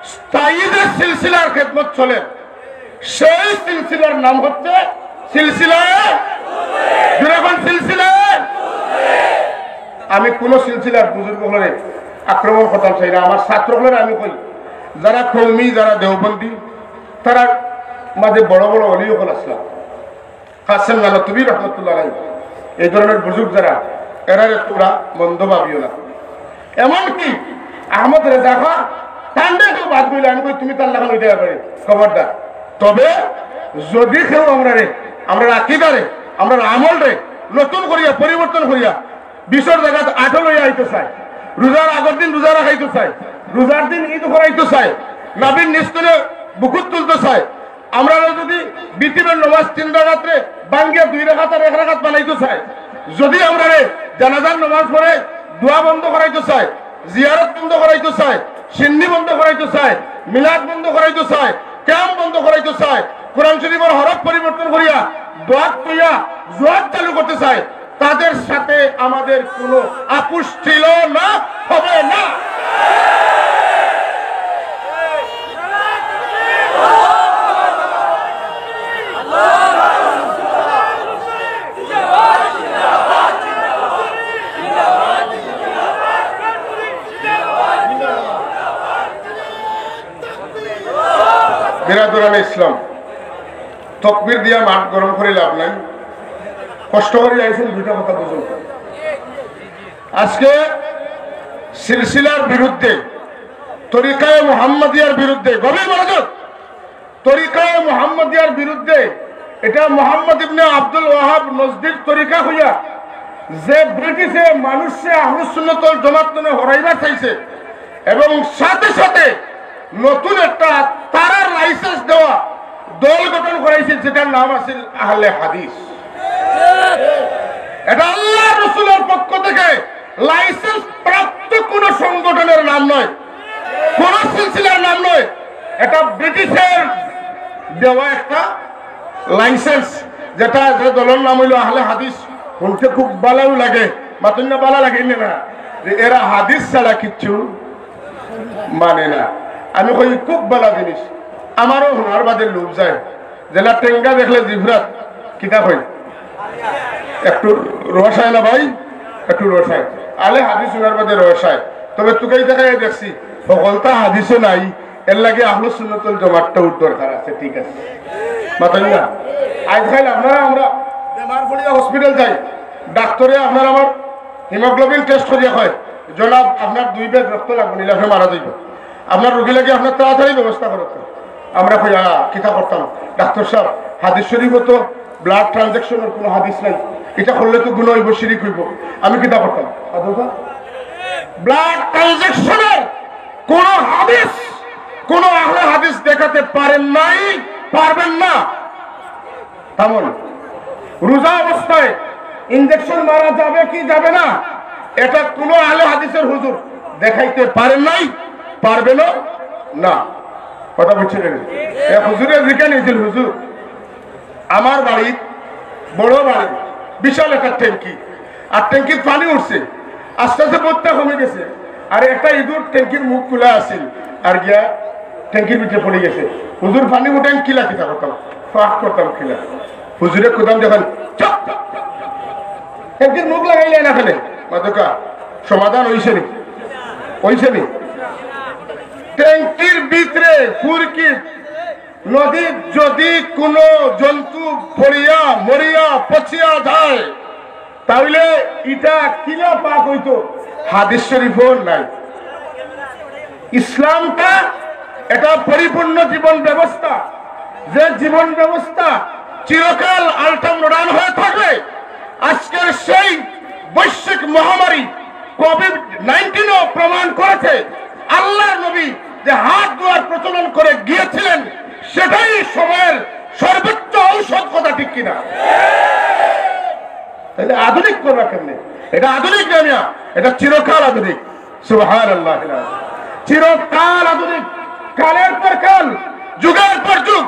স্থায়ী যে সিলসিলার খেদমত চলে, সেই সিলসিলার নাম হচ্ছে সিলসিলায়, জোরে কইন সিলসিলায়। আমি কোন সিলসিলার বুজুর্গ অকলরে আক্রমণ করতাম চাই না, আমার ছাত্র অকলরে আমি কই, যারা কওমি, যারা দেওবন্দি, তারার মাঝে বড় বড় অলি অকল আছলা, কাসেম নানুতুবী রহমতুল্লাহ আলাইহি, এই ধরনের বুজুর্গ যারা, এরারে তোমরা মন্দ ভাবিও না। এমনকি আহমদ রেজা খাঁ, তানরে কেউ বাদ দিলে আমি কই, "তুমি তার লাখান অইতে পারে, খবরদার।" তবে যদি কেউ আমরারে, আমরার আকিদারে, আমরার আমলরে নতুন করিয়া, পরিবর্তন করিয়া, বিশর জাগাত আটো লইয়া আইতো চায়, রোজার আগর দিন রোজা রাখাইতো চায়, রোজার দিন ঈদ করাইতো চায়, নবীর নিস্তনে বুকুত তুলতো চায়, আমরারে যদি বিতিরের নমাজ তিন রাকাতরে ভাঙ্গিয়া দুই রাকাত আর এক রাকাত বানাইতো চায়, যদি আমরারে জানাজার নমাজ পড়ে দোয়া বন্ধ করাইতো চায়, জিয়ারত বন্ধ করাইতো চায়, শিন্নি বন্ধ করাইতো চায়, মিলাদ বন্ধ করাইতো চায়, ক্যাম্প বন্ধ করাইতো চায়, কোরআন শরীফর হরফ পরিবর্তন করিয়া দোয়াত কইয়া জুয়াত চালু করতে চায়, তাদের সাথে আমাদের কোনো আপোষ ছিল না, হবে না। বিরাদরানে ইসলাম, তকবির দিয়া মাঠ গরম করি লাভ নাই। কষ্ট করি আইছইন, দুইটা কথা বুঝুন। আজকে সিলসিলার বিরুদ্ধে, তরিকায়ে মুহাম্মদিয়ার বিরুদ্ধে, গভীর মনোযোগ, তরিকায়ে মুহাম্মদিয়ার বিরুদ্ধে, এটা মোহাম্মদ ইবনে আব্দুল ওয়াহাব নজদির তরিকা হইয়া যে ব্রিটিশে মানুষরে আহলুস সুন্নাত ওয়াল জামাত তনে হরাইবার চাইছে, এবং সাথে সাথে নতুন একটা তারার লাইসেন্স দেওয়া দল গঠন করাইছে, যেটার নাম আছিল আহলে হাদিস। এটা আল্লাহর রসুলের পক্ষ থেকে লাইসেন্স প্রাপ্ত কোনো সংগঠনের নাম নয়, কোনো সিলসিলার নাম নয়। এটা ব্রিটিশের দেওয়া একটা লাইসেন্স, যেটা, যে দলের নাম হইল আহলে হাদিস। শুনতে খুব ভালোও লাগে, মাতইন না, ভালা লাগে না, যে এরা হাদিস ছাড়া কিচ্ছু মানে না। আমি কই, খুব ভালা জিনিস। আমারও হুনার বাদে লোভ যায়, যেলা টেঙ্গা দেখলে জিভরাত, কিতা কই, একটু রস আয় না ভাই, একটু রস আয়। আহলে হাদিস হুনার বাদে রস আয়। তবে তুকাই দেখাই দেখছি, হকলতা হাদিসও নাই, এর লাগি আহলুস সুন্নাত ওয়াল জামাতটা উঠ দরকার আছে, ঠিক আছে? মাতইন না? আজকাল আপনারা, আমরা বেমার পড়িয়া হসপিটাল যাই, ডাক্তারে আপনার আমার হিমোগ্লোবিন টেস্ট করিয়া কয়, "জনাব, আপনার দুই ব্যাগ রক্ত লাগবো, নিলে আপনি মারা যাইব। আপনার রোগী লাগি আপনার তাড়াতাড়ি ব্যবস্থা করো।" আমরা কই, "আ, কিতা করতাম?" "ডাক্তার সাহেব, হাদিস শরীফও তো ব্লাড ট্রানজ্যাকশনের কোনো হাদিস নাই, এটা করলে তো গুনাহ হইব, শিরিক হইব, আমি কিতা করতাম?" ব্লাড ট্রানজ্যাকশনের কোন হাদিস, কোন আহলে হাদিস দেখাতে পারেন নাই, পারবেন না। তেমন রোজা অবস্থায় ইঞ্জেকশন মারা যাবে কি যাবে না, এটা কোনো আহলে হাদিসের হুজুর দেখাইতে পারেন নাই, পারবেনও না। কথা বুঝছেন? এক হুজুরে জিজ্ঞাসা নিয়েছিল, "হুজুর, আমার বাড়িত, বড় বাড়ি, বিশাল একটা ট্যাঙ্কি, আর ট্যাঙ্কির পানি উঠছে, আস্তে আস্তে বইটা কমে গেছে, আর একটা ইঁদুর ট্যাঙ্কির মুখ খোলা আছিল, আর গিয়া ট্যাঙ্কির ভিতরে পড়ে গেছে। হুজুর, পানি উঠাইন কিলা, কিতা করতাম, পাঠ করতাম কিলা?" হুজুরে কইতাম দেখেন, "চুপ, ট্যাঙ্কির মুখ লাগাইলে না ফেলে, মাতকা সমাধান হইছে নি? হইছে নি? ট্যাঙ্কির ভিতরে ফুরকি নদীত যদি কোনো জন্তু পড়িয়া মরিয়া পচিয়া যায়, তাহলে ইটা কিলা পাক হইতো? হাদিস শরীফও নাই। ইসলামটা এটা পরিপূর্ণ জীবন ব্যবস্থা, যে জীবন ব্যবস্থা চিরকাল আলটা মডার্ন হয়ে থাকবে। আজকের সেই বৈশ্বিক মহামারী কোভিড নাইনটিনও প্রমাণ করেছে, আল্লাহর নবী যে হাত ধোয়ার প্রচলন করে গিয়েছিলেন, সেটাই সময়ের সর্বোচ্চ ঔষধ। কথা ঠিক কিনা? তাহলে আধুনিক করবা কেমনে? এটা আধুনিক না মিয়া, এটা চিরকাল আধুনিক। সুবহানাল্লাহ। চিরকাল আধুনিক, কালের পর কাল, যুগের পর যুগ,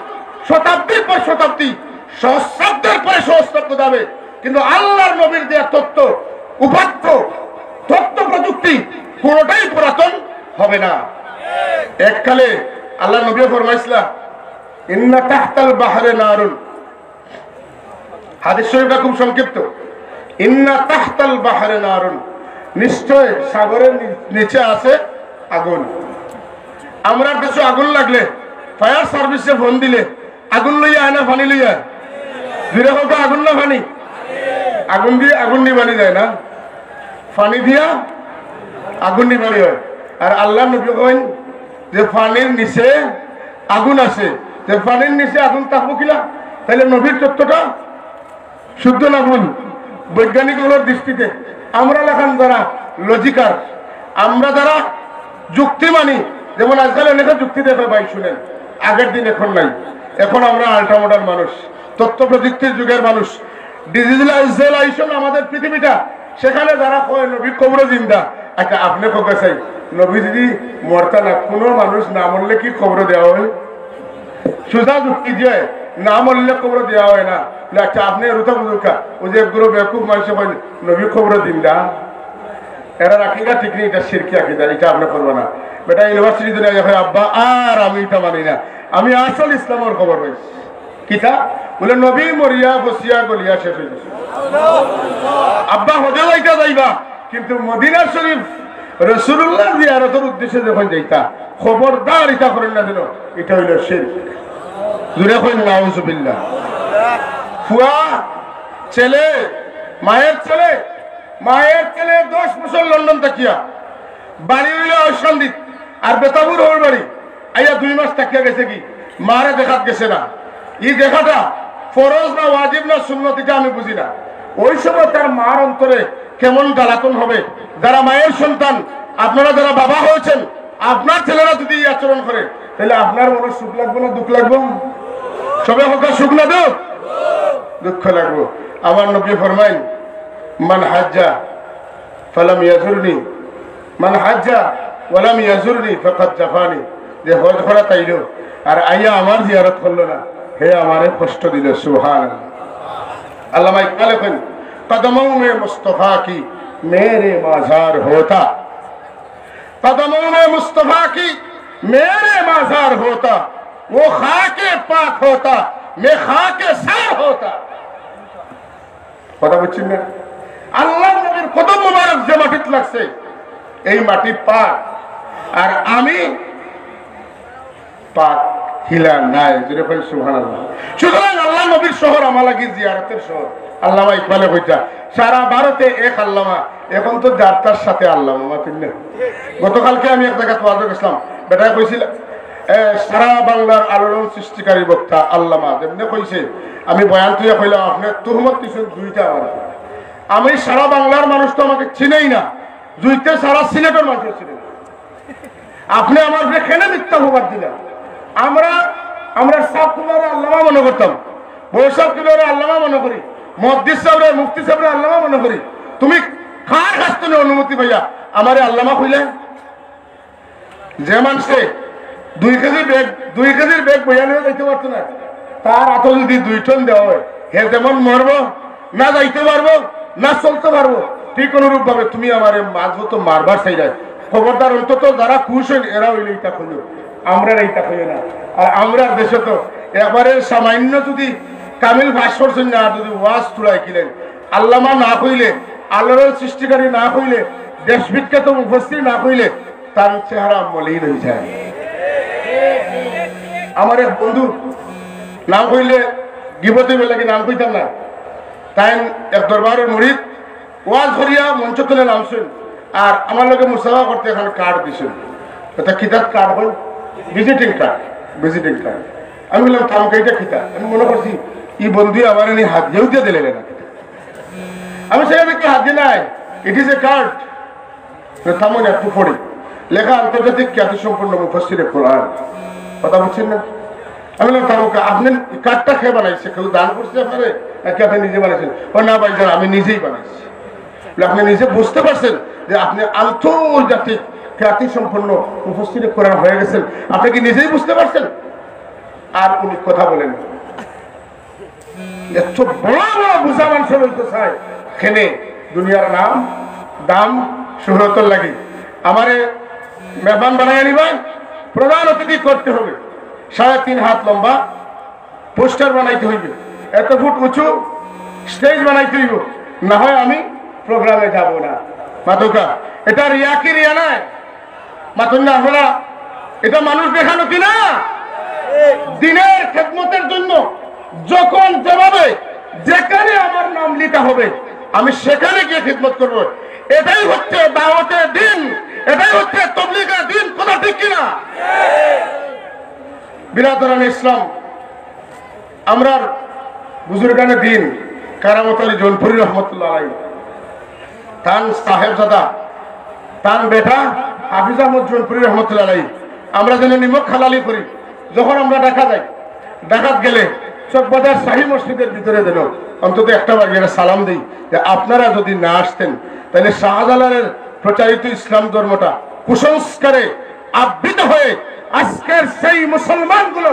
শতাব্দীর পর শতাব্দী, সহস্রাব্দের পরে সহস্রাব্দ যাবে, কিন্তু আল্লাহর নবীর দেয়া তত্ত্ব, উপাত্ত, তথ্য প্রযুক্তি কোনোটাই পুরাতন হবে না। এককালে আল্লাহর নবী ফরমাইছিলা, "ইন্না তাহতাল বাহরে নারুন।" হাদিস শরীফটা খুব সংক্ষিপ্ত। "ইন্না তাহতাল বাহরে নারুন।" নিশ্চয় সাগরের নি-, নিচে আছে আগুন। আমরার দেশো আগুন লাগলে ফায়ার সার্ভিসে ফোন দিলে আগুন লইয়া আয় না পানি লইয়া আয়? জুরে কউক্কা, আগুন না পানি? আগুন দিয়া আগুন নিবানি যায় না, পানি দিয়া আগুন নিবানি হয়। আর আল্লাহর নবী কইন যে পানির নিচে আগুন আছে, যে পানির নিচে আগুন থাকবো কিলা? তাইলে নবীর তত্ত্বটা শুদ্ধ না ভুল? বৈজ্ঞানিক অকলর দৃষ্টিতে আমরা লাখান যারা লজিকার, আমরা যারা যুক্তি মানি, যেমন আজকাল অনেকে যুক্তি দেখে, ভাই শুনেন, আগের দিন এখন নাই, এখন আমরা আল্ট্রা মডার্ন মানুষ, তথ্য প্রযুক্তির যুগের মানুষ, ডিজিটালাইজেশন আমাদের পৃথিবীটা, সেখানে যারা কয় নবী কবরো জিন্দা, আচ্ছা আপনে কউক্কা চাই, নবী যদি মরতা না, কোনো মানুষ না মরলে কি কবরো দেওয়া হয়? সুজা যুক্তি যে না মরলে কবরো দেওয়া হয় না। বলে, আচ্ছা, আপনে রুতা বুঝুক্কা, ওই যে একগুলো বেকুব মানুষে কয় নবী কবরো জিন্দা, এরা আকিদা ঠিক নেই, এটা শিরকি আকিদা, এটা আপনে করবা না। বেটা ইউনিভার্সিটি দিলে এখন, আব্বা, আর আমি এটা মানি না, আমি আসল ইসলামর খবর পাইছি। কিতা? বলে, নবী মরিয়া বসিয়া গলিয়া শেষ হয়ে গেছে। আব্বা হজে যাইতা যাইবা, কিন্তু মদিনা শরীফ রসুলুল্লাহ জিয়ারতর উদ্দেশ্যে যখন যাইতা, খবরদার ইটা করেন না যেন, ইটা হইল শিরক। জুরে কইন নাউজুবিল্লাহ। ফুয়া, ছেলে, মায়ের ছেলে, মায়ের ছেলে দশ বছর লন্ডন থাকিয়া বাড়ি হইল অশান্তি, আর বেতাবুর হওয়ার বাড়ি আইয়া দুই মাস থাকিয়া গেছে কি, মারে দেখাত গেছে না। এই দেখাটা ফরজ না ওয়াজিব না সুন্নত, এটা আমি বুঝি না। ওই সময় তার মার অন্তরে কেমন জ্বালাতন হবে। যারা মায়ের সন্তান, আপনারা যারা বাবা হয়েছেন, আপনার ছেলেরা যদি এই আচরণ করে, তাহলে আপনার মনে সুখ লাগবো না দুঃখ লাগবো? সবে কউক্কা সুখ না দুঃখ? দুঃখ লাগবো। আমার নবী ফরমাইন, "মান হাজ্জা ফালাম ইয়াজুরনি, মান হাজ্জা ওয়ালাম ইয়াজুরনি ফাকাদ জাফানি।" যে হজ করাত আইলো আর আইয়া আমার জিয়ারত করলো না, হে আমারে কষ্ট দিল। সুবহানাল্লাহ। আল্লামা ইকবালে কইন, "কদমোঁ মে মুস্তফা কি মেরে মাজার হোতা, কদমোঁ মে মুস্তফা কি মেরে মাজার হোতা, ও খাকে পাক হোতা, মে খাকে সার হোতা।" কথা বুঝছেন না? আল্লাহর নবীর কদম মোবারক যে মাটিত লাগছে, এই মাটি পাক, আর আমি পাক, হিলা নাই। জুরে কইন সুবহানাল্লাহ। সুতরাং আল্লাহর নবীর শহর আমার লাগি জিয়ারতের শহর। আল্লামা ইকবালে কইতা, সারা ভারতে এক আল্লামা, এখন তো যার তার সাথে আল্লামা, মাতিন না? গতকালকে আমি এক জায়গাত ওয়াজে গেছিলাম, বেটায় কইছিল, এ, সারা বাংলার আলোড়ন সৃষ্টিকারী বক্তা আল্লামা, যেমনে কইছে, আমি বয়ান তুইয়া কইলাম, আপনি তুহমত দিছেন দুইটা আমার। আমি সারা বাংলার মানুষ তো আমাকে চিনেই না, জুইতে সারা সিলেটের মানুষ চিনে না। আপনি আমার উপরে কেন মিথ্যা অপবাদ দিলেন? আমরা, আমরা সাব কিবলারে আল্লামা মনে করতাম, বড় সাব কিবলারে আল্লামা মনে করি, মুহাদ্দিস সাবরে, মুফতি সাবরে আল্লামা মনে করি। তুমি কার কাছ থেকে অনুমতি পাইয়া আমারে আল্লামা কইলে? যে মানুষে দুই কেজি ব্যাগ, দুই কেজির ব্যাগ বইয়া নিয়ে যাইতে পারতো না, তার হাতে যদি দুই টন দেওয়া হয়, হে যেমন মরবো, না যাইতে পারবো, না চলতে পারবো, ঠিক অনুরূপ ভাবে তুমি আমারে মাঝে তো মারবার চাইরায়। খবরদার, অন্তত যারা খুশ হইন, এরা হইলে এটা কইও, আমরা এইটা কইও না। আর আমরা দেশে তো একবারে সামান্য যদি কামিল পাশ করছেন না, আর যদি ওয়াজ তুলাই কিলেন, আল্লামা না কইলে আলোড়ন সৃষ্টিকারী না কইলে, দেশ বিখ্যাত মুফাসসির না কইলে, তার চেহারা মলিন অইযায়। আমার এক বন্ধু, নাম কইলে গিবত অইবার লাগি নাম কইতাম না, তাইন এক দরবারর মুরিদ, ওয়াজ করিয়া মঞ্চ তলে নামছইন, আর আমার লগে মুসাফা করতে একখান কার্ড দিছইন। ইটা কিতার card coin? Visiting card, visiting card. আমি কইলাম, "তামুক্কা, ইটা কিতা?" আমি মনে করছি, "ই বন্ধুয়ে আমারে নি হাদিয়াউ দিয়া দিলে না।" আমি সেখানে একটু হাদিয়া নাই, "It is a card।" তো তেমন একটু পড়ি, লেখা আন্তর্জাতিক খ্যাতিসম্পন্ন মুফাসসিরে কোরআন। কথা বুঝছেন না? আমি বললাম, "তামুক্কা, আপনে কার্ডটা কে বানাইছে? কেউ দান করছে আপনারে, নাকি আপনে নিজে বানাইছেন?" "ও না ভাইজান, আমি নিজেই বানাইছি।" বলে, "আপনে নিজে বুঝতে পারছেন যে আপনে আন্তর্জাতিক খ্যাতিসম্পন্ন মুফাসসিরে কোরআন হয়ে গেছেন, আপনে কি নিজেই বুঝতে পারছেন?" আর উনি কথা বলেন না। এত বড় বড় বুঝা মানুষ হইতে চায়, খেনে দুনিয়ার নাম, দাম, শোহরতর লাগি। আমারে মেহমান বানাই আনিবা, প্রধান অতিথি করতে হবে। সাড়ে তিন হাত লম্বা পোস্টার বানাইতে হইবে, এত ফুট উঁচু স্টেজ বানাইতে হইব, না হয় আমি প্রোগ্রামে যাব না। মাতউক্কা, এটা রিয়া কি রিয়া নায়? মাতইন না আপনারা, এটা মানুষ দেখানো কি না? দিনের খেদমতের জন্য যখন যেভাবে যেখানে আমার নাম লিখা হবে, আমি সেখানে গিয়ে খেদমত করব। এটাই হচ্ছে দাওয়াতে দিন, এটাই হচ্ছে তবলিগে দিন। কথা ঠিক কিনা? বিরাদরানে ইসলাম, আমরার বুজুর্গানে দিন কারামত আলী জৌনপুরী রহমতুল্লাহ আলাইহি, তান সাহেবজাদা, তান বেটা হাফিজ আহমদ জৌনপুরী রহমতুল্লাহ আলাইহি, আমরা যেন নিমক হালালি করি। যখন আমরা ঢাকা যাই, ঢাকাত গেলে চকবাজার শাহী মসজিদের ভিতরে যেন অন্তত একটা বার গিয়ে সালাম দেই যে আপনারা যদি না আসতেন, তাহলে শাহজালালের প্রচারিত ইসলাম ধর্মটা কুসংস্কারে আবৃত হয়ে আজকের সেই মুসলমানগুলো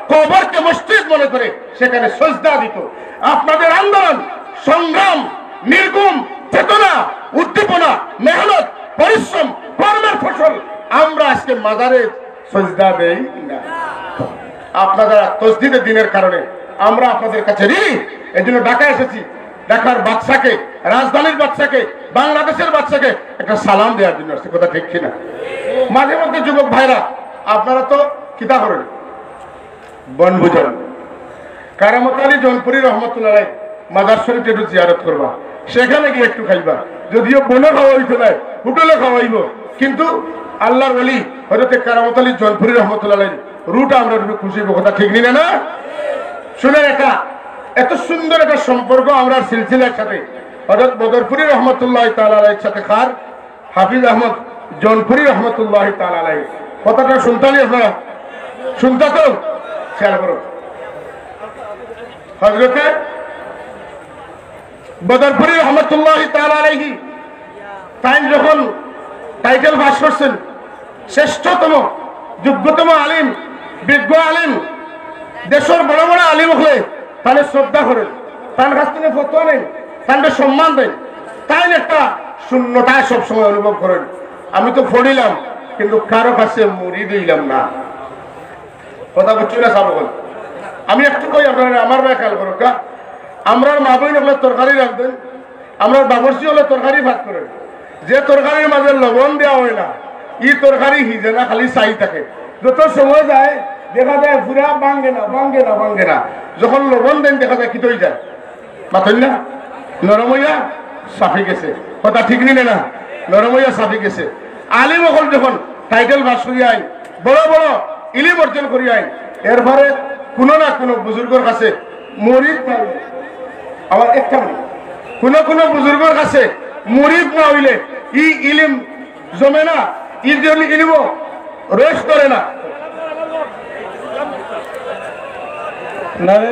কবরকে মসজিদ মনে করে সেখানে সজদা দিত। আপনাদের আন্দোলন, সংগ্রাম, নির্ঘুম চেতনা, উদ্দীপনা, মেহনত, পরিশ্রম, কর্মের ফসল আমরা আজকে মাজারে সজদা দেই না। আপনারা তসদিদে দিনের কারণে আমরা আপনাদের কাছে ঋণী। এই জন্য ঢাকা এসেছি, ঢাকার বাদশাকে, রাজধানীর বাদশাকে, বাংলাদেশের বাদশাকে একটা সালাম দেওয়ার জন্য আসছি। কথা ঠিক কিনা? মাঝে মধ্যে যুবক ভাইরা, আপনারা তো কিতা করেন, বনভোজন। কারামত আলী জৌনপুরী রহমতুল্লাহ আলাইহি মাজার শরীফ একটু জিয়ারত করবা, সেখানে গিয়ে একটু খাইবা। যদিও বনে খাওয়া হইতো না, হোটেলে খাওয়াইব, কিন্তু আল্লাহর ওলি হযরতে কারামত আলী জৌনপুরী রহমতুল্লাহ আলাইহির রুহটা আমরা একটু খুশি হইব। কথা ঠিক নি না? শুনেন, এটা এত সুন্দর একটা সম্পর্ক আমরার সিলসিলার সাথে। হযরত বদরপুরী রহমতুল্লাহ তাআলা আলাইহির সাথে কার? হাফিজ আহমদ জৌনপুরী রহমতুল্লাহ তাআলা আলাইহি। কথাটা শুনতা নি আপনারা? শুনতা তো? খেয়াল করো। হযরতে বদরপুরী রহমতুল্লাহ তাআলা আলাইহি, তাইন যখন টাইটেল পাস করছেন, শ্রেষ্ঠতম, যোগ্যতম আলিম, বিজ্ঞ আলিম, দেশর বড় বড় আলিম অকলে তারে শ্রদ্ধা করেন, তান কাছ থেকে ফতোয়া নেন, তানরে সম্মান দেন। তাইন একটা শূন্যতায় সবসময় অনুভব করেন, "আমি তো পড়িলাম, কিন্তু কারো কাছে মুরিদ হইলাম না।" কথা বুঝছো না, সাব অকল? আমি একটু কই আপনারা, আমার বায় খেয়াল করো কা। আমরার মা বইন অকলে তরকারি রান্ধেন, আমরার বাবুর্চি অকলে তরকারি ভাত করেন, যে তরকারির মাঝে লবণ দেওয়া হয় না, ই তরকারি হিজে না, খালি চাই থাকে। যত সময় যায়, দেখা যায় পুরা ভাঙ্গে না, ভাঙ্গে না, ভাঙ্গে না। যখন লবণ দেন, দেখা যায় কিতা অই যায়, মাতইন না, নরম অইয়া সাফি গেছে। কথা ঠিক নি না? নরম অইয়া সাফি গেছে। আলিম অকল যখন টাইটেল পাস করি আইন, বড় বড় ইলিম অর্জন করি আইন, এরপরে কোনো না কোনো বুজুর্গর কাছে মুরিদ না অইলে, আবার একটা মিনিট, কোনো কোনো বুজুর্গর কাছে মুরিদ না অইলে ই ইলিম জমে না, ই ইলিমও রস ধরে না। নারে